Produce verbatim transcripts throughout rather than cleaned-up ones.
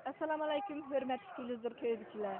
ئەسسالامۇئەلەيكۇم، ھۆرمەتلىك تېلېۋىزور كۆرگۈچىلەر.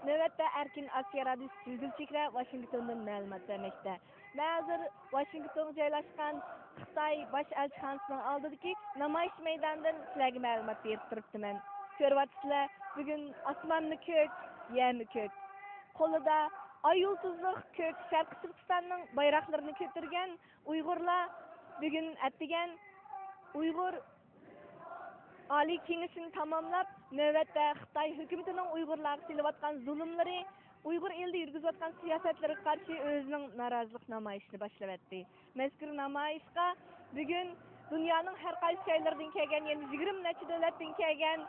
نۆۋەتتە ئەركىن ئاسىيا رادىيوسى سۈزگۈلچىلىكىدە ۋاشىنگتوندىن مەلۇمات بەرمەكتە. مەن ھازىر ۋاشىنگتونغا جايلاشقان خىتاي باش ئەلچىخانىسىنىڭ ئالدىدىكى نامايىش مەيدانىدىن سىلەرگە مەلۇمات بېرىپ تۇرۇپتىمەن. كۆرۈۋاتىسىلەر، بۈگۈن ئاسمانمۇ كۆك، يەرمۇ كۆك. قولىدا ئاي يۇلتۇزلۇق كۆك شەرقىي تۈركىستاننىڭ بايراقلىرىنى كۆتۈرگەن ئۇيغۇرلار بۈگۈن ئەتىگەن ئۇيغۇر ئالىي كېڭىشىنى تاماملاپ، نۆۋەتتە خىتاي ھۆكۈمىتىنىڭ ئۇيغۇرلارغا سېلىۋاتقان زۇلۇملىرى، ئۇيغۇر ئېلىدە يۈرگۈزۈۋاتقان سىياسەتلىرىگە قارشى ئۆزىنىڭ نارازىلىق نامايىشىنى باشلىۋەتتى. مەزكۇر نامايىشقا بۈگۈن دۇنيانىڭ ھەر قايسى جايلىرىدىن كەلگەن، يەنە يىگىرمە نەچچە دۆلەتتىن كەلگەن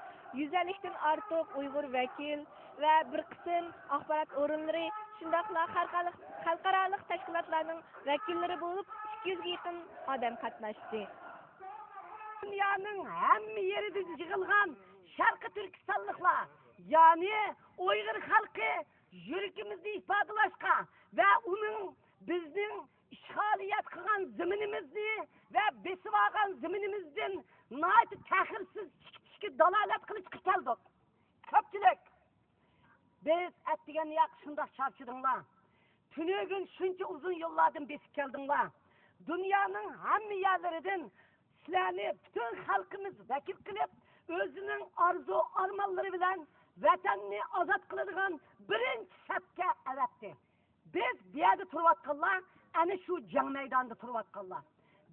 يۈز ئەللىكتىن ئارتۇق ئۇيغۇر ۋەكىل ۋە بىر قىسىم ئاخبارات ئورۇنلىرى، شۇنداقلا خەلقئارالىق، خەلقئارالىق تەشكىلاتلارنىڭ ۋەكىللىرى بولۇپ، ئىككى يۈزگە يېقىن ئادەم قاتناشتى. دۇنيانىڭ ھەممە يېرىدىن يىغىلغان شەرقىي تۈركىستانلىقلار، يەنى ئۇيغۇر خەلقى يۈرىكىمىزنى ئىپادىلەشكە ۋە ئۇنىڭ بىزنىڭ ئىشغالىيەت قىلغان زېمىنىمىزنى ۋە بېسىۋالغان زېمىنىمىزدىن ناھايىتى تەخىرسىز چىقىپ كېتىشكە دالالەت قىلىشقا كەلدۇق. كۆپچىلىك، بىز ئەتىگەن ياق شۇنداق چارچىدىڭلار. تۈنۈگۈن شۇنچە ئۇزۇن يوللاردىن بېسىپ كەلدىڭلار. دۇنيانىڭ ھەممە يەرلىرىدىن سىلەرنى پۈتۈن خەلقىمىز ۋەكىل قىلىپ، ئۆزىنىڭ ئارزۇ ئارمانلىرى بىلەن ۋەتەننى ئازاد قىلىدىغان بىرىنچى سەپكە ئەۋەتتى. بىز بۇ يەردە تۇرۇۋاتقانلار ئەنە شۇ جەڭ مەيدانىدا تۇرۇۋاتقانلار.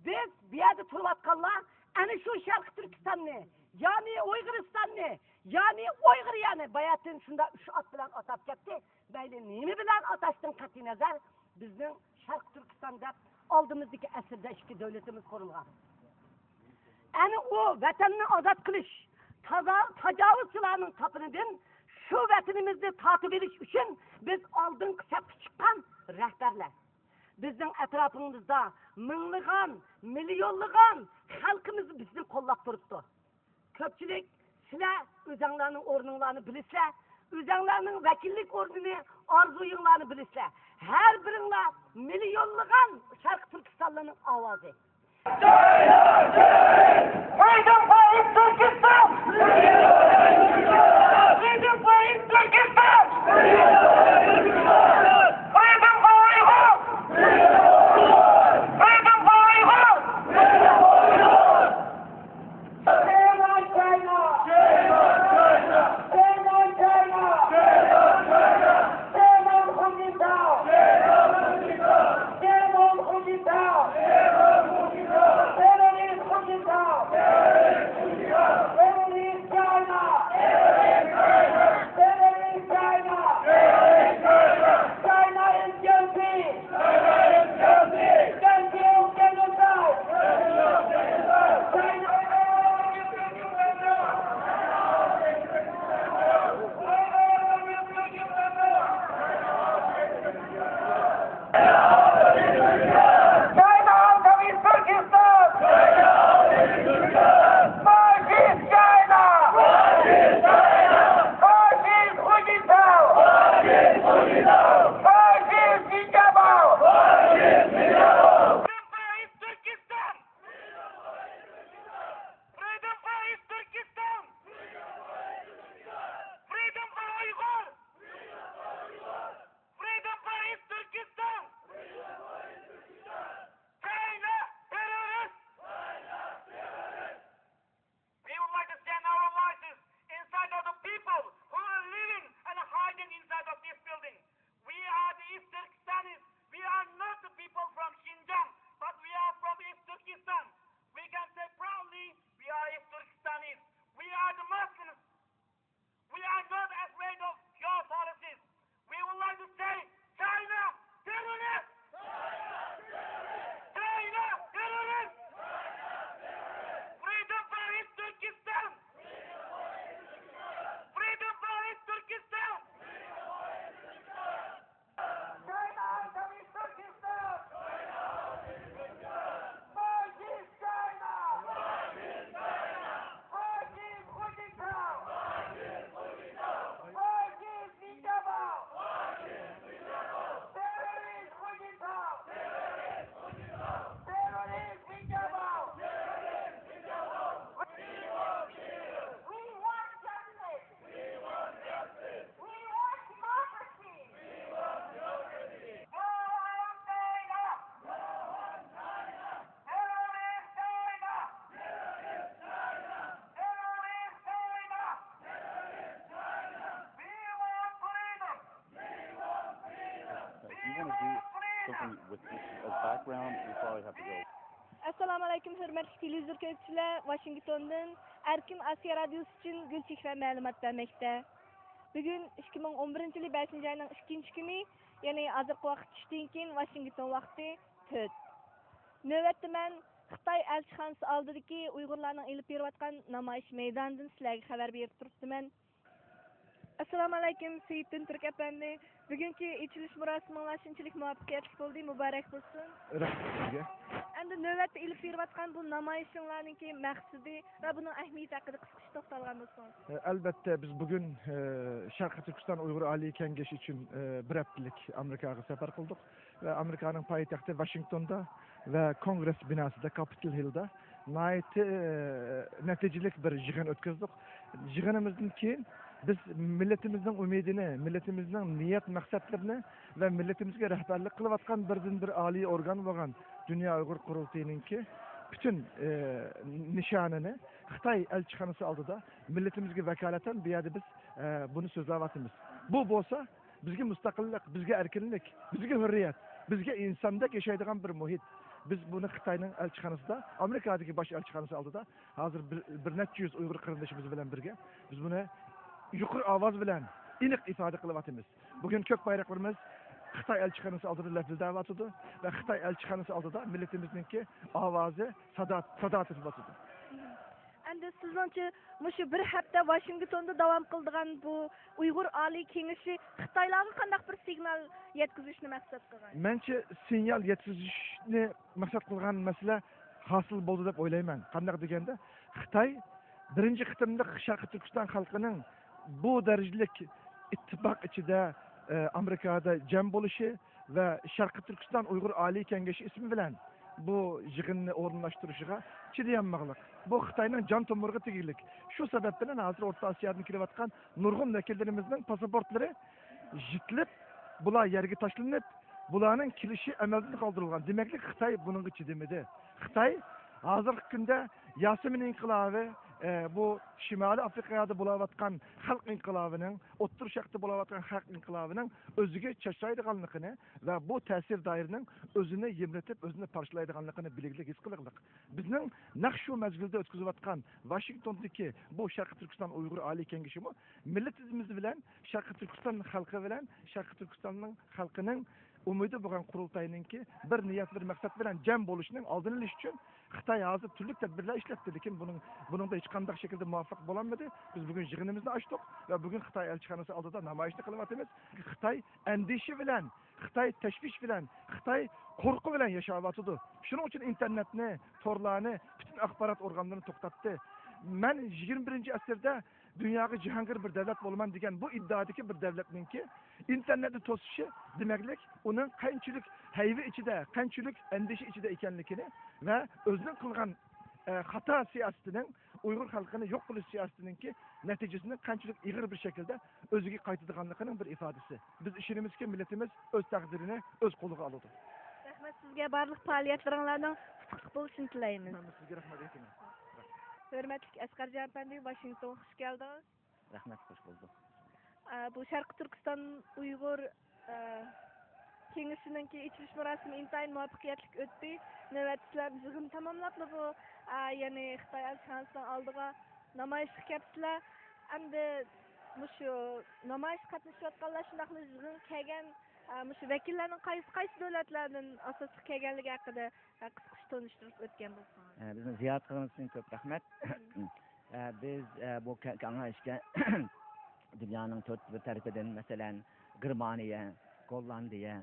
بىز بۇ يەردە تۇرۇۋاتقانلار ئەنە شۇ شەرقىي تۈركىستاننى، يەنى ئۇيغۇرىستاننى، يەنى ئۇيغۇر يەنى باياتىن شۇنداق ئۈچ ئات بىلەن ئاتاپ كەتتى. مەيلى نېمە بىلەن ئاتاشتىن قەتئىينەزەر، بىزنىڭ شەرقىي تۈركىستان دەپ ئالدىمىزدىكى ئەسىردە ئىككى دۆلىتىمىز قۇرۇلغان. ئەنە ئۇ ۋەتەننى ئازاد قىلىش، تازا-، تاجاۋۇزچىلارنىڭ تاپىنىدىن شۇ ۋەتىنىمىزنى تارتىۋېلىش ئۈچۈن بىز ئالدىنقى سەپكە چىققان رەھبەرلەر. بىزنىڭ ئەتراپىمىزدا مىڭلىغان، مىليونلىغان خەلقىمىز بىزنى قوللاپ تۇرۇپتۇ. كۆپچىلىك، سىلەر ئۆزەڭلارنىڭ ئورنۇڭلارنى بىلىسىلەر، ئۆزەڭلارنىڭ ۋەكىللىك ئورنىنى، ئارزۇيۇڭلارنى بىلىسىلەر. ھەر بىرىڭلار مىليونلىغان شەرقىي تۈركىستانلىنىڭ ئاۋازى. Freedom for Turkistan! Freedom for Turkistan! Freedom for Uyghur! Freedom for Uyghur! Shame on China! Shame on China! Shame on China! Shame on China! Shame on Hu Jintao! Shame on Hu Jintao! Shame on Hu Jintao! Shame on Hu Jintao! Shame on Hu Jintao! Terrorist Hu Jintao! Terrorist China! With this as background, we probably have to go. ئەسسالامۇ ئەلەيكۇم، ھۆرمەتلىك تېلېۋىزور كۆرگۈچىلەر، ۋاشىنگتوندىن ئەركىن ئاسىيا رادىيوسى ئۈچۈن گۈلچېھرە مەلۇمات بەرمەكتە. بۈگۈن ئىككى مىڭ ئون بىرىنچى يىلى بەشىنچى ئاينىڭ ئىككىنچى كۈنى، يەنى ھازىرقى ۋاقىت چۈشتىن كېيىن، ۋاشىنگتون ۋاقتى تۆت. نۆۋەتتە مەن خىتاي ئەلچىخانىسى ئالدىدىكى ئۇيغۇرلارنىڭ ئېلىپ بېرىۋاتقان نامايىش مەيدانىدىن سىلەرگە خەۋەر بېرىپ تۇرۇپتىمەن. ئەسسالامۇ ئەلەيكۇم، سېيىتدىن تۈرك ئەپەندى. بۈگۈنكى ئېچىلىش مۇراسىمىڭلار شۇنچىلىك مۇۋەپپەقىيەتلىك بولدى، مۇبارەك بولسۇن. رەھمەت سىزگە. ئەمدى نۆۋەتتە ئېلىپ بېرىۋاتقان بۇ نامايىشىڭلارنىڭكى مەقسىتى ۋە بۇنىڭ ئەھمىيىتى ھەققىدە قىسقىچە توختالغان بولسىڭىز. ئەلبەتتە، بىز بۈگۈن، ئە، شەرقىي تۈركىستان ئۇيغۇر ئالىي كەڭىشى ئۈچۈن، ئە، بىر ھەپتىلىك ئامېرىكاغا سەپەر قىلدۇق ۋە ئامېرىكانىڭ پايتەختى ۋاشىنگتوندا ۋە كونگرېس بىناسىدا، كاپىتول ھىلدا ناھايىتى، ئە، نەتىجىلىك بىر يىغىن ئۆتكۈزدۇق. يىغىنىمىزدىن كېيىن بىز مىللىتىمىزنىڭ ئۈمىدىنى، مىللىتىمىزنىڭ نىيەت مەقسەتلىرىنى ۋە مىللىتىمىزگە رەھبەرلىك قىلىۋاتقان بىردىنبىر ئالىي ئورگان بولغان دۇنيا ئۇيغۇر قۇرۇلتىيىنىڭكى پۈتۈن، ئە، نىشانىنى خىتاي ئەلچىخانىسى ئالدىدا مىللىتىمىزگە ۋاكالىتەن بۇ يەردە بىز، ئە، بۇنى سۆزلەۋاتىمىز. بۇ بولسا بىزگە مۇستەقىللىق، بىزگە ئەركىنلىك، بىزگە ھۆررىيەت، بىزگە ئىنساندەك ياشايدىغان بىر مۇھىت. بىز بۇنى خىتاينىڭ ئەلچىخانىسىدا، ئامېرىكادىكى باش ئەلچىخانىسى ئالدىدا ھازىر بىر، بىر نەچچە يۈز ئۇيغۇر قېرىندىشىمىز بىلەن بىرگە بىز بۇنى يۇقىرى ئاۋاز بىلەن ئېنىق ئىپادە قىلىۋاتىمىز. بۈگۈن كۆك بايراقلىرىمىز خىتاي ئەلچىخانىسى ئالدىدا لەپىلدەۋاتىدۇ ۋە خىتاي ئەلچىخانىسى ئالدىدا مىللىتىمىزنىڭكى ئاۋازى سادا، سادا تېپىۋاتىدۇ. ئەمدى سىزنىڭچە مۇشۇ بىر ھەپتە ۋاشىنگتوندا داۋام قىلىدىغان بۇ ئۇيغۇر ئالىي كېڭىشى خىتايلارغا قانداق بىر سىگنال يەتكۈزۈشنى مەقسەت قىلغان؟ مەنچە سىگنال يەتكۈزۈشنى مەقسەت قىلغان مەسىلە ھاسىل بولدى دەپ ئويلايمەن. قانداق دېگەندە، خىتاي بىرىنچى قېتىملىق شەرقىي تۈركىستان خەلقىنىڭ بۇ دەرىجىلىك ئىتتىپاق ئىچىدە، ئە، ئامېرىكادا جەم بولۇشى ۋە شەرقىي تۈركىستان ئۇيغۇر ئالىي كەڭىشى ئىسمى بىلەن بۇ يىغىننى ئورۇنلاشتۇرۇشىغا چىدىيالمىغانلىق. بۇ خىتاينىڭ جان تومۇرىغا تېگىلىك. شۇ سەۋەب بىلەن ھازىر ئورتا ئاسىيادىن كېلىۋاتقان نۇرغۇن ۋەكىللىرىمىزنىڭ پاسپورتلىرى يىرتىلىپ، بۇلار يەرگە تاشلىنىپ، بۇلارنىڭ كېلىشى ئەمەلدىن قالدۇرۇلغان. دېمەكلىك، خىتاي بۇنىڭغا چىدىمىدى. خىتاي ھازىرقى كۈندە ياسىمىن ئىنقىلابى، ئە، بۇ شىمالىي ئافرىقادا بولۇۋاتقان خەلق ئىنقىلابىنىڭ، ئوتتۇرا شەرقتە بولۇۋاتقان خەلق ئىنقىلابىنىڭ ئۆزىگە چاچرايدىغانلىقىنى ۋە بۇ تەسىر دائىرىنىڭ ئۆزىنى يىملىتىپ، ئۆزىنى پارچىلايدىغانلىقىنى بىلگىلىك، ھېس قىلىغلىق. بىزنىڭ نەق شۇ مەزگىلدە ئۆتكۈزۈۋاتقان ۋاشىنگتوندىكى بۇ شەرقىي تۈركىستان ئۇيغۇر ئالىي كېڭىشىمۇ مىللىتىمىز بىلەن، شەرقىي تۈركىستان خەلقى بىلەن، شەرقىي تۈركىستاننىڭ خەلقىنىڭ ئۈمىدى بولغان قۇرۇلتاينىڭكى بىر نىيەت، بىر مەقسەت بىلەن جەم بولۇشىنىڭ ئالدىنى ئېلىش ئۈچۈن خىتاي ھازىر تۈرلۈك تەدبىرلەر ئىشلەتتى، لېكىن بۇنىڭ، بۇنىڭدا ھېچقانداق شەكىلدە مۇۋەپپەق بولالمىدى. بىز بۈگۈن يىغىنىمىزنى ئاچتۇق ۋە بۈگۈن خىتاي ئەلچىخانىسى ئالدىدا نامايىشنى قىلىۋاتىمىز. خىتاي ئەندىشە بىلەن، خىتاي تەشۋىش بىلەن، خىتاي قورقۇ بىلەن ياشاۋاتىدۇ. شۇنىڭ ئۈچۈن ئىنتېرنېتنى، تورلارنى، پۈتۈن ئاخبارات ئورگانلىرىنى توختاتتى. مەن يىگىرمە بىرىنچى ئەسىردە دۇنياغا جاھانگىر بىر دۆلەت بولىمەن دېگەن بۇ ئىددىئادىكى بىر دۆلەتنىڭكى ئىنتېرنېتنى توسۇشى، دېمەكلىك، ئۇنىڭ قانچىلىك ھەيۋە ئىچىدە، قانچىلىك ئەندىشە ئىچىدە ئىكەنلىكىنى ۋە ئۆزىنىڭ قىلغان، ئە، خاتا سىياسىتىنىڭ، ئۇيغۇر خەلقىنى يوق قىلىش سىياسىتىنىڭكى نەتىجىسىنى قانچىلىك ئېغىر بىر شەكىلدە ئۆزىگە قايتىدىغانلىقىنىڭ بىر ئىپادىسى. بىز ئىشىنىمىزكى، مىللىتىمىز ئۆز تەقدىرىنى ئۆز قولىغا ئالىدۇ. رەھمەت سىزگە، بارلىق پائالىيەتلىرىڭلارنىڭ ئۇتۇقلۇق بولۇشىنى تىلەيمىز. مەن سىزگە رەھمەت ئېيتىمەن. ھۆرمەتلىك ئەسقەرجان ئەپەندى، ۋاشىنگتونغا خۇش كەلدىڭىز. رەھمەت، خوش بولدۇق. ئە، بۇ شەرقىي تۈركىستان ئۇيغۇر، ئە، كېڭىشىنىڭكى ئېچىلىش مۇراسىمى ئىنتايىن مۇۋەپپەقىيەتلىك ئۆتتى. نۆۋەتتە سىلەر يىغىن تاماملاپلا بۇ، ئە، يەنى خىتاي ئەلچىخانىسىنىڭ ئالدىغا نامايىشقا كەپسىلەر. ئەمدى مۇشۇ نامايىشقا قاتنىشىۋاتقانلار، شۇنداقلا يىغىنغا كەلگەن، ئە، مۇشۇ ۋەكىللەرنىڭ قايسى، قايسى دۆلەتلەردىن ئاساسلىق كەلگەنلىكى ھەققىدە، ئە، قىسقىچە تونۇشتۇرۇپ ئۆتكەن بولسىڭىز. ئە، بىزنى زىيارەت قىلغىنىڭىز ئۈچۈن كۆپ رەھمەت. ئە، بىز، ئە، بۇ كە-، كېڭەشكە دۇنيانىڭ تۆت بىر تەرىپىدىن، مەسىلەن، گېرمانىيە، گوللاندىيە،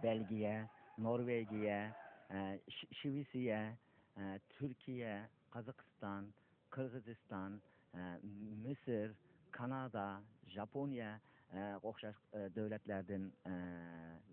بەلگىيە، نورۋېگىيە، ئە، ش-، شىۋېتسىيە، ئە، تۈركىيە، قازاقىستان، قىرغىزىستان، ئە، مىسىر، كانادا، ژاپونىيە، ئە، ئوخشاش، ئە، دۆلەتلەردىن، ئە،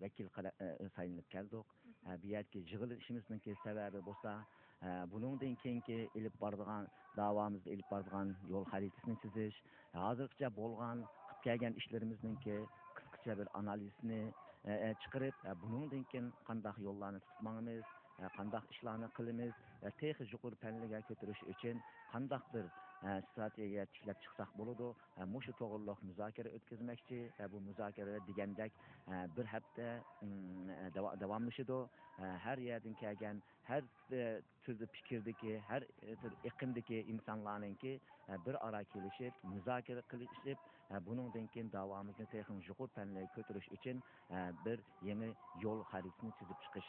ۋەكىل قىلە-، ئە، سايلىنىپ كەلدۇق. ھە، بۇ يەردىكى يىغىلىشىمىزنىڭكى سەۋەبى بولسا، ھە، بۇنىڭدىن كېيىنكى ئېلىپ بارىدىغان داۋامىزدا ئېلىپ بارىدىغان يول خەرىتىسىنى تۈزۈش، ھازىرغىچە بولغان، قىلىپ كەلگەن ئىشلىرىمىزنىڭكى قىسقىچە بىر ئانالىزىنى، ئە، ئە، چىقىرىپ، ھە، بۇنىڭدىن كېيىن قانداق يوللارنى تۇتۇپ ماڭىمىز، ئە، قانداق ئىشلارنى قىلىمىز ۋە تېخى يۇقىرى پەللىگە كۆتۈرۈش ئۈچۈن قانداق بىر، ئە، ئىستراتېگىيە تىكلەپ چىقساق بولىدۇ. ئە، مۇشۇ توغرۇلۇق مۇزاكىرە ئۆتكۈزمەكچى. ئە، بۇ مۇزاكىرە دېگەندەك، ئە، بىر ھەپتە، ئىم، ئە، داۋا-، داۋاملىشىدۇ. ئە، ھەر يەردىن كەلگەن، ھەر، ئە، تۈردە پىكىردىكى، ھەر، ئە، تۈر ئېقىمدىكى ئىنسانلارنىڭكى، ئە، بىر ئارا كېلىشىپ، مۇزاكىرە قىلىشىپ، ئە، بۇنىڭدىن كېيىن داۋامىزنى تېخىمۇ يۇقىرى پەللىگە كۆتۈرۈش ئۈچۈن، ئە، بىر يېڭى يول خەرىتىسىنى تۈزۈپ چىقىش،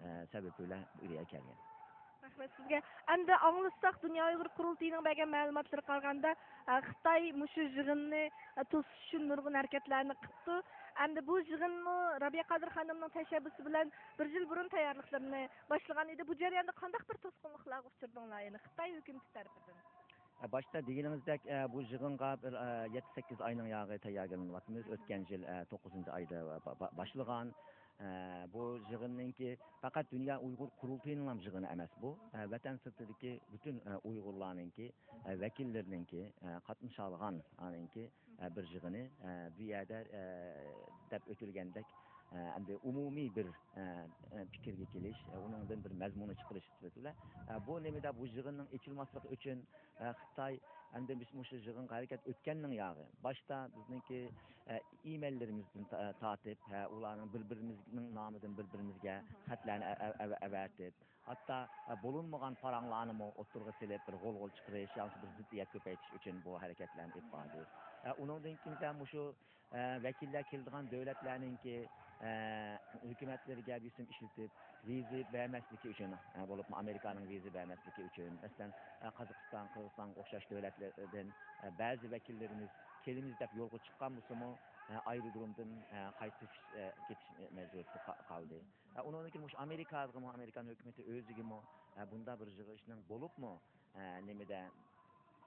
ئە، سەۋەبى بىلەن بۇ يەرگە كەلگەن. رەھمەت سىزگە. ئەمدى ئاڭلىساق، دۇنيا ئۇيغۇر قۇرۇلتىيىنىڭ بەرگەن مەلۇماتلىرىغا قارىغاندا، ئە، خىتاي مۇشۇ يىغىننى، ئە، توسۇش ئۈچۈن نۇرغۇن ھەرىكەتلەرنى قىپتۇ. ئەمدى بۇ يىغىنمۇ رابىيە قادىر خانىمنىڭ تەشەببۇسى بىلەن بىر يىل بۇرۇن تەييارلىقلىرىنى باشلىغان ئىدى. بۇ جەرياندا قانداق بىر توسقۇنلۇقلارغا ئۇچرىدىڭلار، يەنى خىتاي ھۆكۈمىتى تەرىپىدىن؟ ئە، باشتا دېگىنىڭىزدەك، ئە، بۇ يىغىنغا بىر، ئە، يەتتە، سەككىز ئاينىڭ ياغى تەييارلىنىۋاتىمىز. ئۆتكەن يىل، ئە، توققۇزىنچى ئايدا با-، با-، باشلىغان. ئە، بۇ يىغىننىڭكى پەقەت دۇنيا ئۇيغۇر قۇرۇلتىيىنىڭلا يىغىنى ئەمەس بۇ. ئە، ۋەتەن سىرتىدىكى پۈتۈن، ئە، ئۇيغۇرلارنىڭكى، ئە، ۋەكىللىرىنىڭكى، ئە، قاتنىشالىغان ئانىڭكى، ئە، بىر يىغىنى. ئە، بۇ يەردە، ئە، دەپ ئۆتۈلگەندەك، ئە، ئەمدى ئومۇمىي بىر، ئە، ئە، پىكىرگە كېلىش، ئە، ئۇنىڭدىن بىر مەزمۇننى چىقىرىش سۈپىتى بىلەن، ئە، بۇ نېمىدە بۇ يىغىننىڭ ئېچىلماسلىقى ئۈچۈن، ئە، خىتاي ئەمدى بىز مۇشۇ يىغىنغا ھەرىكەت ئۆتكەننىڭ ياغى باشتا بىزنىڭكى، ئە، ئىمېيللىرىمىزدىن تا-، تارتىپ، ھە، ئۇلارنىڭ بىر-بىرىمىزنىڭ نامىدىن بىر-بىرىمىزگە خەتلەرنى ئە-، ئە-، ئە-، ئەۋەتىپ، ھەتتا، ئە، بولۇنمىغان پاراڭلارنىمۇ ئوتتۇرىغا سېلىپ، بىر غۇلغۇل چىقىرىش، ياكى بىر زىددىيەت كۆپەيتىش ئۈچۈن بۇ ھەرىكەتلەرنى ئېلىپ باردى. ئە، ئۇنىڭدىن كېيىن مۇشۇ، ئە، ۋەكىللەر كېلىدىغان دۆلەتلەرنىڭكى، ئە، ھۆكۈمەتلىرىگە بېسىم ئىشلىتىپ، ۋىزا بەرمەسلىكى ئۈچۈن، ئە، بولۇپمۇ ئامېرىكانىڭ ۋىزا بەرمەسلىكى ئۈچۈن، مەسىلەن، ئە، قازاقىستان، قىرغىزىستانغا ئوخشاش دۆلەتلەردىن، ئە، بەزى ۋەكىللىرىمىز كېلىمىز دەپ يولغا چىققان بولسىمۇ، ئە، ئايرودرومدىن، ئە، قايتىش، ئە، كېتىش مەجبۇرىيىتىدە قا-، قالدى. ئە، ئۇنىڭدىن كېيىن مۇشۇ ئامېرىكىغىمۇ، ئامېرىكان ھۆكۈمىتى ئۆزىگىمۇ، ئە، بۇنداق بىر يىغىشنىڭ بولۇپمۇ، ئە، نېمىدە،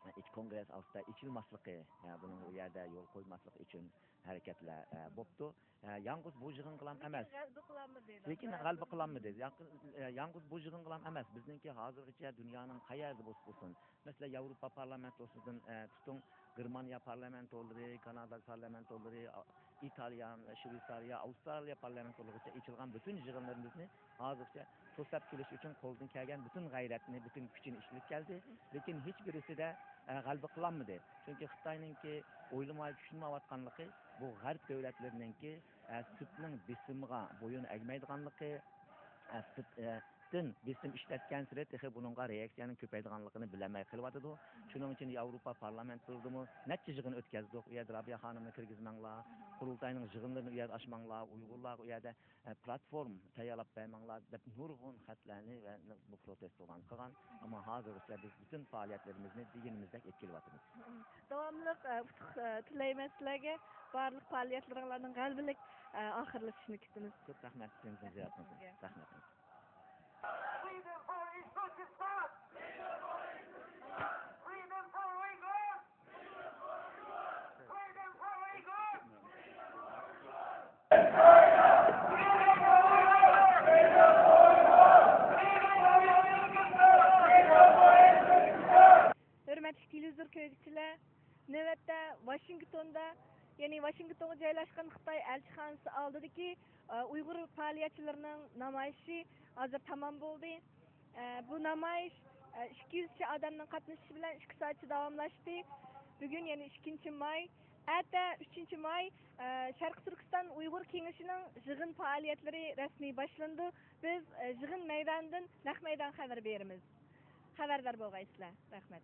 ئە، ئىچ كونگرېس ئالدىدا ئېچىلماسلىقى، ئە، بۇنىڭ ئۇ يەردە يول قويماسلىقى ئۈچۈن ھەرىكەتلەر، ئە، بوپتۇ. ئە، يالغۇز بۇ يىغىنغىلام ئەمەس. غەلىبە قىلالمىدى. لېكىن غەلىبە قىلالمىدى. ياق-، ئە، يالغۇز بۇ يىغىنغىلام ئەمەس. بىزنىڭكى ھازىرغىچە دۇنيانىڭ قەيەردە بولسا بولسۇن، مەسىلەن، ياۋروپا پارلامېنتوسىدىن، ئە، تۇتۇڭ، گېرمانىيە پارلامېنتورلىرى، كانادا پارلامېنتورلىرى، ئا-، ئىتالىيان، شۋېتسارىيە، ئاۋسترالىيە پارلامېنتورلىرىغىچە ئېچىلغان پۈتۈن يىغىنلىرىمىزنى ھازىرغىچە توساپ كېلىش ئۈچۈن قولىدىن كەلگەن پۈتۈن غەيرەتنى، پۈتۈن كۈچىنى ئىشلىتىپ كەلدى. لېكىن ھېچ بىرىسىدە، ئە، غەلىبە قىلالمىدى. چۈنكى خىتاينىڭكى ئويلىماي چۈشىنمەيۋاتقانلىقى بۇ غەرب دۆلەتلىرىنىڭكى، ئە، سىرتنىڭ بېسىمىغا بويۇن ئەگمەيدىغانلىقى، ئە، سىرت، ئە، دىن بېسىم ئىشلەتكەنسېرى تېخى بۇنىڭغا رېئاكسىيەنىڭ كۆپەيىدىغانلىقىنى بىلەلمەي قېلىۋاتىدۇ. شۇنىڭ ئۈچۈن ياۋروپا پارلامېنتلىرىدىمۇ نەچچە يىغىن ئۆتكەزدۇق. ئۇ يەردە رابىيە خانىمنى كىرگۈزمەڭلار، قۇرۇلتاينىڭ يىغىنلىرىنى ئۇ يەردە ئاچماڭلار، ئۇيغۇرلارغا ئۇ يەردە، ئە، پلاتفورما تەييارلاپ بەرمەڭلار دەپ نۇرغۇن خەتلەرنى ۋە بۇ پروتېستلارنى قىلغان. ئەمما ھازىرغىچە بىز پۈتۈن پائالىيەتلىرىمىزنى دېگىنىمىزدەك ئېلىپ كېلىۋاتىمىز. داۋاملىق، ئە، ئۇتۇق، ئە، تىلەيمەن سىلەرگە. بارلىق پائالىيەتلىرىڭلارنىڭ غەلىبىلىك، ئە، ئاخىرلىشىشىنى كۈتىمىز. كۆپ رەھمەت، سىزنىڭ زىيارىتىڭىزگە. رەھمەت. Freedom for Uzbekistan! Freedom for Uyghurs! Freedom for Uyghurs! ھۆرمەتلىك تېلېۋىزور كۆرگۈچىلەر، نۆۋەتتە ۋاشىنگتوندا، يەنى ۋاشىنگتونغا جايلاشقان خىتاي ئەلچىخانىسى ئالدىدىكى، ئە، ئۇيغۇر پائالىيەتچىلىرىنىڭ نامايىشى ھازىر تامام بولدى. ئە، بۇ نامايىش، ئە، ئىككى يۈزچە ئادەمنىڭ قاتنىشىشى بىلەن ئىككى سائەتچە داۋاملاشتى. بۈگۈن يەنى ئىككىنچى ماي، ئەتە ئۈچىنچى ماي، ئە، شەرقىي تۈركىستان ئۇيغۇر كېڭىشىنىڭ يىغىن پائالىيەتلىرى رەسمىي باشلىنىدۇ. بىز، ئە، يىغىن مەيدانىدىن نەق مەيدان خەۋەر بېرىمىز. خەۋەردار بولغايسىلەر. رەھمەت.